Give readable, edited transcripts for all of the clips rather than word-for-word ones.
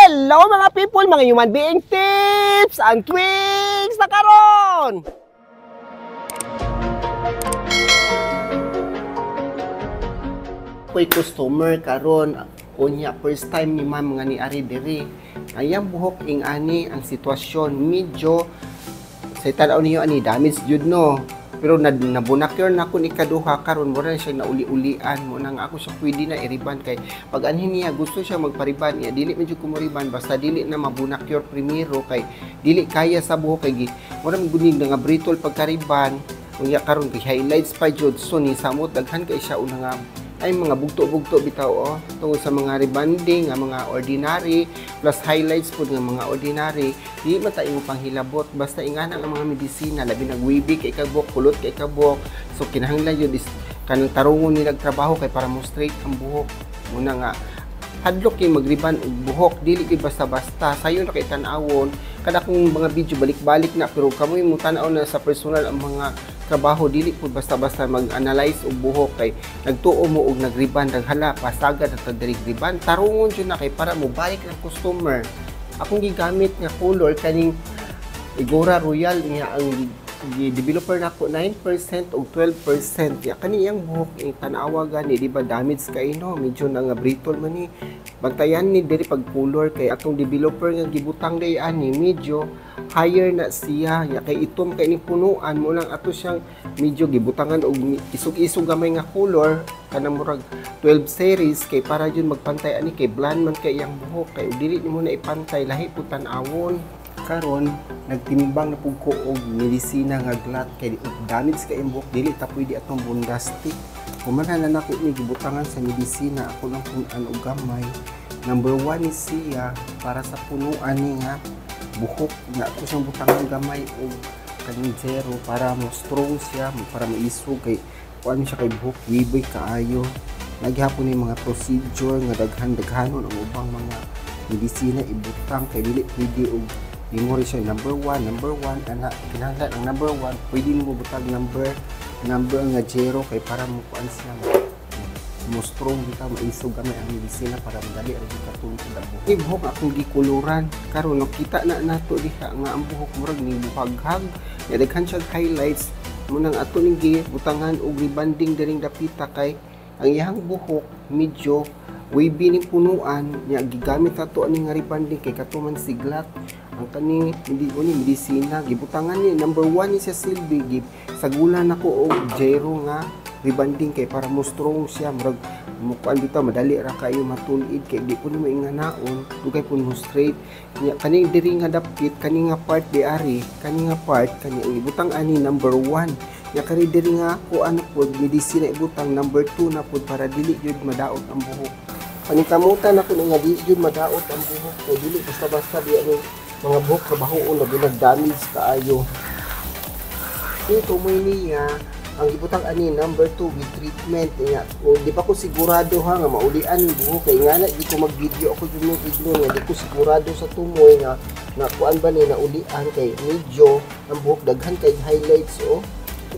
Hello, mga people, mga human being tips and tweaks na karon. Ko'y customer karon, unya first time ni ma'am nga ni ari diri. Ayang buhok ing ani ang sitwasyon, medyo sa tanaw niyo ani damage jud, no. Pero nabunakyor na ako ni kaduha, karon mura na siya nauli-ulian mo na nga ako siya pwede na iriban kay pag anhin niya gusto siya magpariban niya, dili medyo kumuriban basta dili na mabunakyor primero kay dili kaya sa buhok kay mura man gunig nga brittle pagkariban. Unya karon kay highlights pa jud, so ni samot daghan kay siya una nga ay mga bugto-bugto bitaw, oh, tungod sa mga rebanding nga mga ordinary plus highlights pud nga mga ordinary. Di man ta imo panghilabot basta ingana ang mga medisina, labi nag wavy kay kabok, kulot kay kabok, so kinahanglan jud is kanang tarungon ni nagtrabaho kay para mo straight ang buhok. Muna nga hadlok kay magriban og buhok, dili kay basta-basta. Sayo na kay tan-awon kada akong mga video, balik-balik na, pero kamoy mo tan-aw na sa personal ang mga trabaho, dili pud basta-basta mag-analyze og buhok kay nagtuo mo og nagriban, naghala pasagad at diri riban. Tarungon jud na kay para mo balik ang customer. Akong gigamit nga color kaning Igora Royal niya, ang developer nako 9% og 12%. Ya kani iyang buhok ing tan-awa gani, di ba damage kay, no? Medyo na nga brittle man ni. Bantayan ni diri pag color kay atong developer nga gibutang day ani medyo higher na siya. Ya kay itom kay ni punuan mo lang, ato siyang medyo gibutangan og isog-isog gamay nga color kanang murag 12 series kay para jud magpantay ani kay bland man kay iyang buhok kay dili nimo na ipantay, lahi pud tan-awon. Karon nagtimbang na pug ko og medisina nga Glat kay damage kay imong buhok, dili ta pwede atong bondastic. Human na nako ni gibutangan sa medisina, ako lang punan og gamay. Number 1 ni siya para sa punuan ni nga buhok nga ako siyang butangan gamay og kaning zero para mo strong siya, para maisog kay kuan siya kay buhok wibay kaayo. Naghapon ni mga procedure nga daghan-daghanon ang ubang mga medisina ibutang kay dili pwede og ingon siya number 1, number 1 ana kinahanglan ang number 1 pwede nimo butag number nga 0 kay para mo kuan siya mo strong bitaw, maisog gamay ang medisina para madali ra jud katulog ang buhok. Ni buhok akong gikuluran karon nakita na nato diha nga ang buhok murag ni buhaghag, ya daghan siya highlights mo nang ato ning gibutangan og rebanding diring dapita kay ang iyang buhok medyo wavy ning punuan nya. Gigamit ato ani nga rebanding kay katuman si Glat ang kani hindi ko ni medisina gibutangan ni number 1 ni siya silbi. Sagulan nako og zero nga rebanding kay para mo strong siya, murag mukuan bitaw madali ra kayo matulid kay di po ni mainganaon, dugay po mo straight nya. Kani diri nga dapit kani nga part di ari kani nga part kani ang ibutang ani number 1 nya, kani diri nga kuan pod medisina ibutang number 2 na pod para dili jud madaot ang buhok. Paningkamutan ako nga dili jud madaot ang buhok kay dili basta-basta biya ni mga buhok trabahoon na binag-damage kaayo. Ito tumoy niya ang gibutang ani number 2 with treatment niya. O di pa ko sigurado ha nga maulian ang buhok kay nga na di ko mag-video ako jud igno nga di ko sigurado sa tumoy nga na kuan ba ni naulian kay medyo ang buhok daghan kay highlights, oh.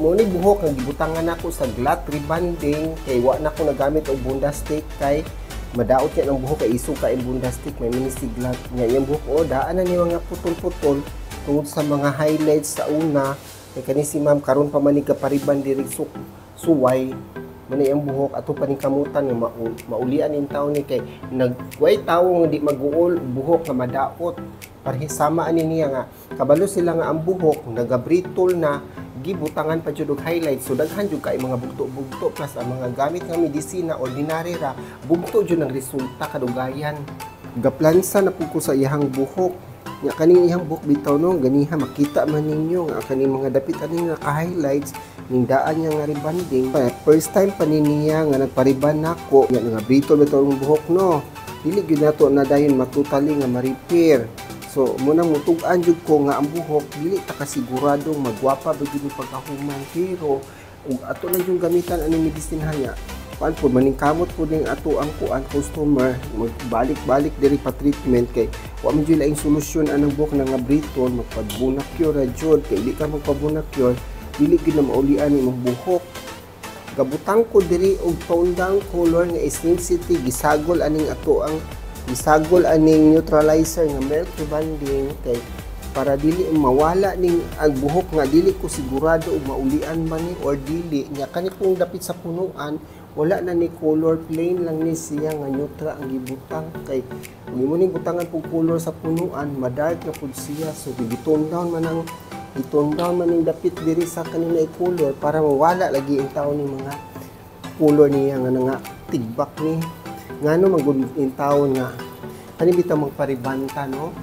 Mo ni buhok ang gibutangan nako sa Glat rebanding kay wa na ko nagamit og bondastic kay madaot niya ang buhok kay isog kay bondastic may mini si Glat niya iyang buhok, oh, daan na ni mga putol-putol tungod sa mga highlights sa una. Kay kani si ma'am karon pa man ni kapariban diri suway man iyang buhok ato paningkamutan nga maulian ning taon ni kay nagway tawo nga di maguol buhok nga madaot. Parehas sama ani niya nga kabalo sila nga ang buhok nagabritol na gibutangan pa jud og highlights, so daghan jud kay mga bugto-bugto plus ang mga gamit nga medisina ordinary ra, bugto jud ang resulta kadugayan. Gaplansa na pud ko sa iyang buhok nya, kaning iyang buhok bitaw, no, ganiha makita man ninyo nga kaning mga dapit ani nga ka-highlights ning daan niya nga rebanding. First time pa ni niya nga nagpariban nako nya nga brittle bitaw ang buhok, no, dili gyud nato na dayon matutali nga ma-repair. So munang mutug-an jud ko nga ang buhok dili ta kasiguradong magwapa ba jud ni pagkahuman, pero ug ato lang yung gamitan ani medisina niya. Kuan po maningkamot po ning ato ang kuan customer magbalik-balik diri pa treatment kay wa man jud laing solusyon anang buhok na nga brittle, magpabunakyur ra jud kay di ka magpabunakyur dili gyud na maulian imong buhok. Gabutang ko diri og tone down color nga Slim City, gisagol aning ato ang Gisagol aning neutralizer nga milk rebanding kay para dili mawala ning ang buhok nga dili ko sigurado og maulian ba ni or dili nya. Kani kung dapit sa punuan, wala na ni color, plain lang ni siya nga neutral ang gibutang, kay kung imo ning butangan pug color sa punuan, madark na pud siya. So gi-tone down man ang gi-tone down man ning dapit diri sa kanina color para mawala lagi ang taon ning mga color niya nga nga tigbak ni. Ngano man gud in taon nga kani bitaw magparibanta, no?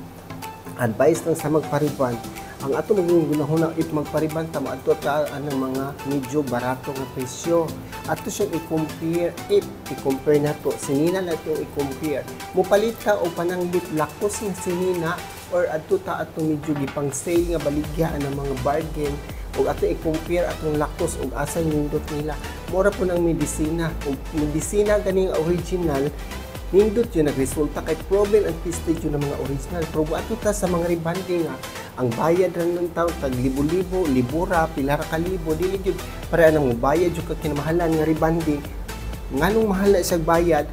Advice lang sa magpariban, ang ato maging gunahon if magpariban ta, maadto ta anang mga medyo barato nga presyo. Ato siyang i-compare. If i-compare nato sinina na itong i-compare, mopalit ka og panangbit lakos nga sinina or adto ta ato medyo gipang sale nga baligya ang mga bargain, ug ato i-compare atong lakos ug asay nindot nila. Mura po ng medisina, ug medisina ganing original, nindot yun nagresulta kay proven and tested yun ng mga original. Pero ato ta sa mga rebanding nga ang bayad ra ng taon tag libo-libo, libura, pila ra ka libo, dili gyud para nang bayad jud ka kinamahalan nga rebanding. Nganong mahal na siya bayad?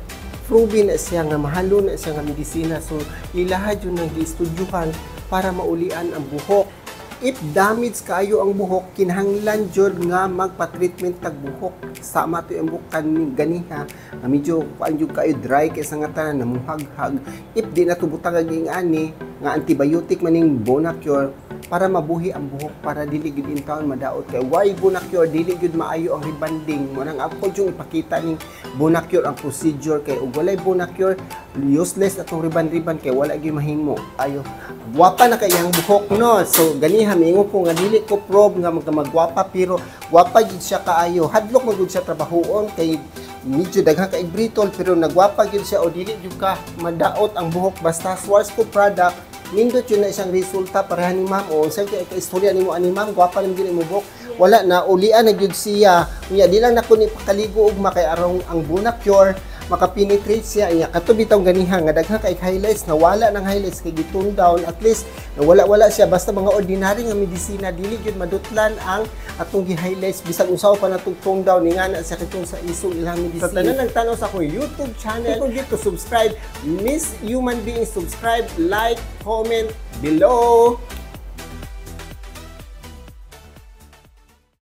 Proven na siya nga mahalo na siya nga medisina. So ilaha jud nang giestudyuhan para maulian ang buhok. If damage kaayo ang buhok, kinahanglan jud nga magpa-treatment tag buhok. Sama to ang buhok kaning ganiha nga medyo kuan jud kaayo, dry kay sa nga tanan, namuhaghag. If di na tubutang ang ani nga antibiotic maning Bonacure para mabuhi ang buhok, para dili gid in taon madaot. Kay why Bonacure? Dili gyud maayo ang rebanding mo nang ako yung ipakita ning Bonacure ang procedure, kay ug walay Bonacure, useless atong riban-riban kay wala gyud mahimo. Ayo, gwapa na kay ang buhok, no? So ganiha miingon ko nga dili ko probe nga magwapa, pero gwapa gyud siya kaayo. Hadlok man gud siya trabahoon kay medyo daghan kay brittle, pero nagwapa gyud siya o dili gyud ka madaot ang buhok. Basta Schwarzkopf product, nindot yun na isang resulta pareha ni ma'am o sa kay ka istorya nimo ani ma'am, gwapa lang gyud imo buhok. Wala na ulian na gyud siya. Unya di lang nako ni pakaligo ugma kay arong ang Bonacure makapenetrate siya. Iya kato bitaw ganiha nga daghan kay highlights, nawala ng highlights kay gi-tone down. At least nawala wala siya. Basta mga ordinary nga medisina, dili gyud madutlan ang atong gi-highlights bisan usaw pa natong tone down. Ni nga na siya kitong sa isog ilang medisina. Sa tanan nagtan-aw sa akong YouTube channel, don't forget to subscribe. Miss Human Being, subscribe, like, comment below.